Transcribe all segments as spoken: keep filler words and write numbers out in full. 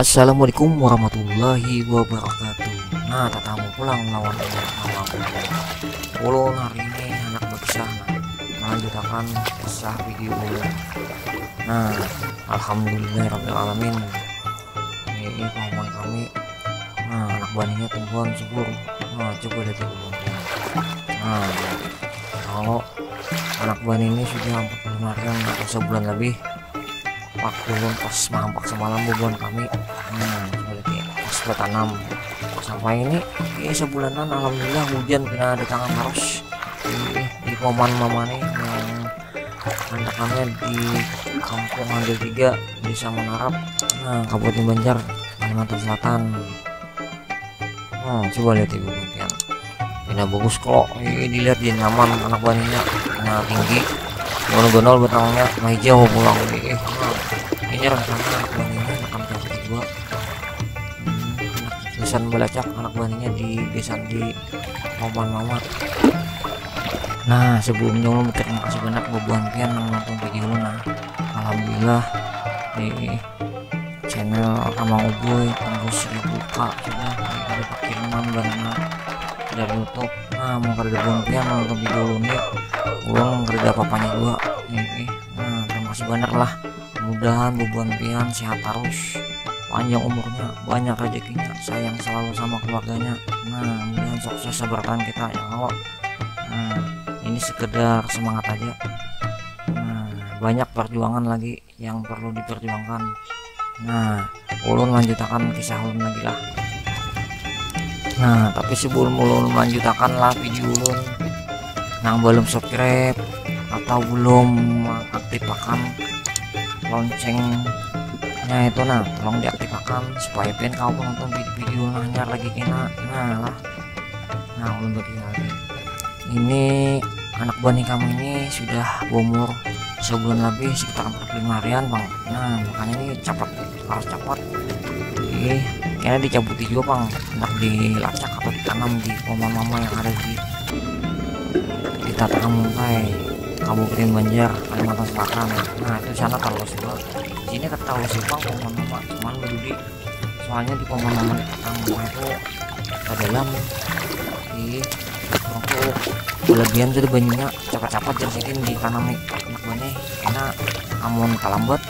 Assalamualaikum warahmatullahi wabarakatuh. Nah, tatamu pulang lawan ulun. Ulun hari ini handak bakisah, nah, melanjutakan kisah video ulun. Nah, alhamdulillahirabbil alamin. Ini paman kami. Nah, anak baninya tumbuhan subur. Nah, coba lihat di ulun. Nah, kalau anak bani ini sudah empat puluh harian atau sebulan lebih. Pak ulun pas mahampak semalam bubuhan kami. Nah, seperti pas bertanam. Sampai ini, eh, sebulanan alhamdulillah hujan pina datangan terus. Di, di paman mama nih yang handak kami di Kampung Handil tiga, Desa Manarap. Nah, Kabupaten Banjar, Kalimantan Selatan. Nah, coba lihat ibu pian. Pina bagus kalo. Ini dilihat di nyaman anak baninya. Nah, tinggi. Gonol-gonol batangnya, nah, hijau pulang. Ini, eh, nah, ini rencana anak baninya akan jadi dua. Hmm, anak gasan balacak anak baninya di gasan di paman mama. Nah, sebelumnya ulun terima kasih banyak bubuhan pian yang nonton video ulun, nah. Alhamdulillah, di channel Amang Uboy tembus seribu K sudah, ada pakiriman barang dari YouTube. Nah, mun kada bubuhan pian nonton video ulun ni, ulun kada ada apa-apanya jua. Nih, nih. Nah, terima kasih banyak lah. Mudahan bubuhan pian sehat terus, panjang umurnya, banyak rezekinya, sayang selalu sama keluarganya. Nah, mudahan sukses bertahan kita ya Allah. Nah, ini sekedar semangat aja. Nah, banyak perjuangan lagi yang perlu diperjuangkan. Nah, ulun lanjutakan kisah ulun lagi lah. Nah, tapi sebelum ulun melanjutakan lah video ulun, nang belum subscribe atau belum aktifkan loncengnya itu, nah, tolong diaktifkan supaya pian kawa nonton video-video nang hanyar lagi kena. Nah lah. Nah, ulun bagi lagi. Ini anak bani kami ini sudah berumur sebulan lebih, sekitar empat puluh lima harian, Bang. Nah, makanya ini cepat, harus cepat. Jadi, kena dicabuti juga, Bang. Hendak dilacak atau ditanam di paman mama yang ada di, di Tatakan Muntai, Kabupaten Banjar, Kalimantan Selatan. Nah, itu sana terlalu sih, Bang. Sini tetap terlalu sih, Bang, paman mama. Cuman berdudi. Soalnya di paman mama di Tatakan Muntai itu ke dalam. Di waktu kelebihan sudah banyaknya, cepat-cepat jadi sidin ditanami anak bani. Karena amun terlambat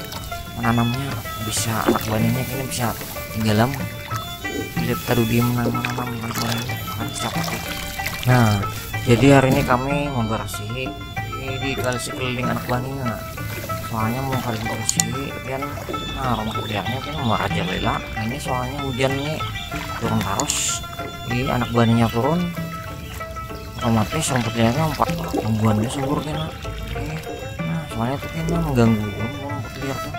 menanamnya, bisa anak baninya kini bisa tenggelam. Tidak tahu dia menanam, menanam anak baninya akan tercapai. Nah, jadi hari ini kami membersihi di, di kali sekeliling anak baninya. Soalnya mau kada dibersihi, pian, nah, rumah kuliahnya kan merajalela. Nah, ini soalnya hujan nih turun terus, di anak baninya turun, otomatis rumput liarnya empat, tumbuhannya subur kena. Oke. Nah, soalnya itu kan mengganggu juga rumput liar tuh.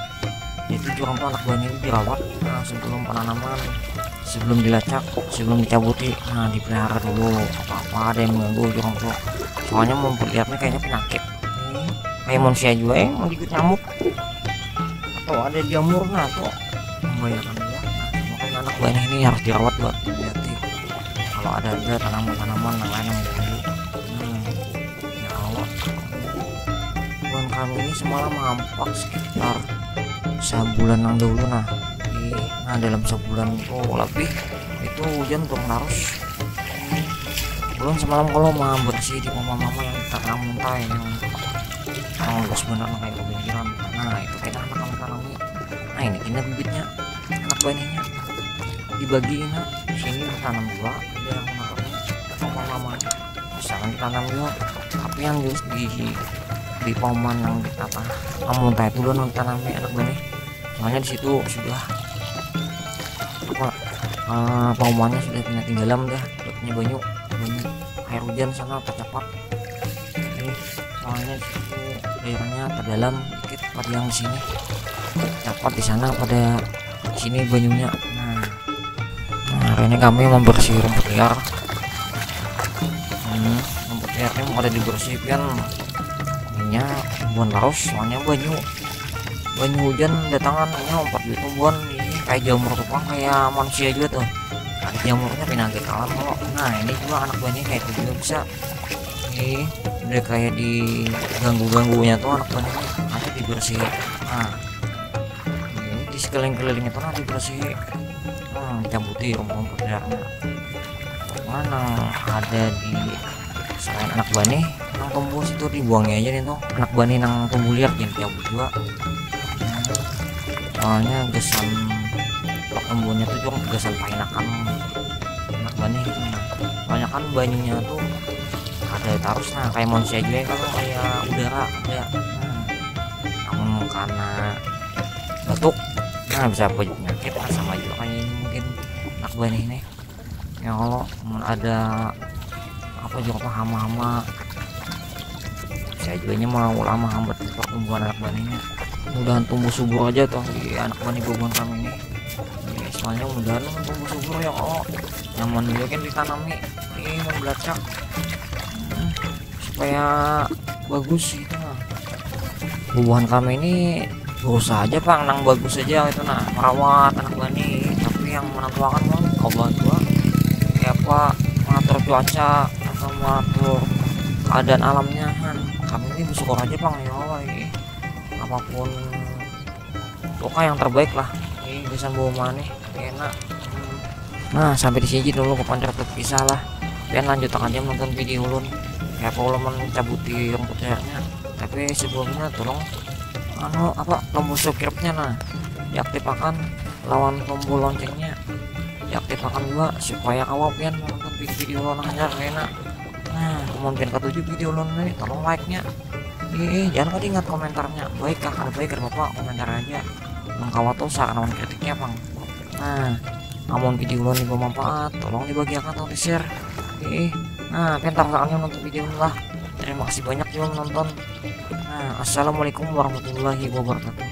Jadi, jurang tuh anak bani ini dirawat, nah, sebelum penanaman, sebelum dilacak, sebelum dicabuti. Nah, dipelihara dulu, apa-apa ada yang mengganggu jurang tuh. Soalnya rumput liarnya kayaknya penyakit. Hmm, kayak manusia juga, eh, menggigit nyamuk atau ada jamur, nah, tuh membahayakan juga. Nah, makanya anak bani ini harus dirawat buat hati-hati. Kalau ada, ada tanaman-tanaman yang lain yang mengganggu. Hmm, ya Allah. Bubuhan kami ini semalam mahampak sekitar sebulan yang dahulu, nah. Di, nah, dalam sebulan itu lebih, itu hujan turun terus. Ulun semalam kalau mau bersih di rumah mama yang di Tatakan Muntai, yang, yang luas benar, kayak kebanjiran. Nah, itu kita anak kami tanami. Nah, ini kena bibitnya, anak baninya. Dibagi, nah, di sini ditanam juga, ada yang menanam rumah mama. Misalkan ditanam juga, tapi yang di, di, di paman yang di Tatakan Muntai itu dulu nang ditanami anak bani. Soalnya di situ sudah apa, eh, pamannya sudah pina tenggelam dah, udah punya banyu, banyu air hujan sana tercapat. Ini soalnya di situ daerahnya terdalam dikit, pada yang di sini tercapat, di sana pada sini banyunya. Nah, nah, hari ini kami membersih rumput liar. Hmm, rumput liarnya mau ada dibersihkan, ininya bukan terus, soalnya banyu, banyu hujan datangan, ini empat juta buan ini, kayak jamur tuh, Bang, kayak manusia juga tuh. Ada jamurnya pinangkik alam kalau. Nah, ini juga anak bani kayak itu juga bisa. Ini udah kayak diganggu-ganggunya tuh anak bani, ada dibersih. Nah, ini Sekeliling-keliling itu nah dibersihi, nah, dicabuti rumput-rumput liarnya. Pokoknya nang ada di selain anak banih, nang tumbuh situ dibuangnya aja nih tuh, anak banih nang tumbuh liar jangan dicabut juga. Soalnya gasan pertumbuhannya tuh juga gasan painakan anak banih gitu nah. Soalnya kan banyunya tuh ada terus nah, kayak manusia juga kalau kayak udara ada. Nah, namun karena batuk, nah bisa apa juga penyakit, nah sama juga kayak ini mungkin anak banih nih. Ya kalau mun ada apa juga apa hama-hama, saya juga mau lama hambat pertumbuhan anak banihnya. Mudahan tumbuh subur aja tuh di anak banih bubuhan kami ini. Ya, soalnya mudahan tumbuh subur ya kalau nyaman juga kan ditanami, ini membelacak. Hmm, supaya bagus gitu nah. Bubuhan kami ini berusaha aja pang nang bagus aja gitu nah, merawat anak banih, tapi yang menentukan kan Allah juga, kayak apa mengatur cuaca atau mengatur keadaan alamnya kan. Kami ini bersyukur aja pang ya Allah ini, apapun pokoknya yang terbaik lah. Ini bisa bawa mana enak. Nah, sampai di sini dulu kepancar terpisah lah. Pian lanjut aja menonton video ulun, kayak apa ulun mencabuti rumput liarnya. Tapi sebelumnya tolong anu apa, tombol subscribe-nya nah diaktifkan, lawan tombol loncengnya diaktifkan juga supaya kawa pian menonton video-video ulun hanyar kena. Nah, kemungkinan ketujuh video ulun ini tolong like-nya. Eh, eh, jangan lupa ingat komentarnya. Baik kah, ada baik ada apa komentar aja. Mengkawa tuh saran lawan kritiknya pang. Nah, namun video ulun ini bermanfaat, tolong dibagiakan atau di-share. Eh, eh. Nah, pentar sarannya untuk video ini lah. Terima kasih banyak juga menonton. Nah, assalamualaikum warahmatullahi wabarakatuh.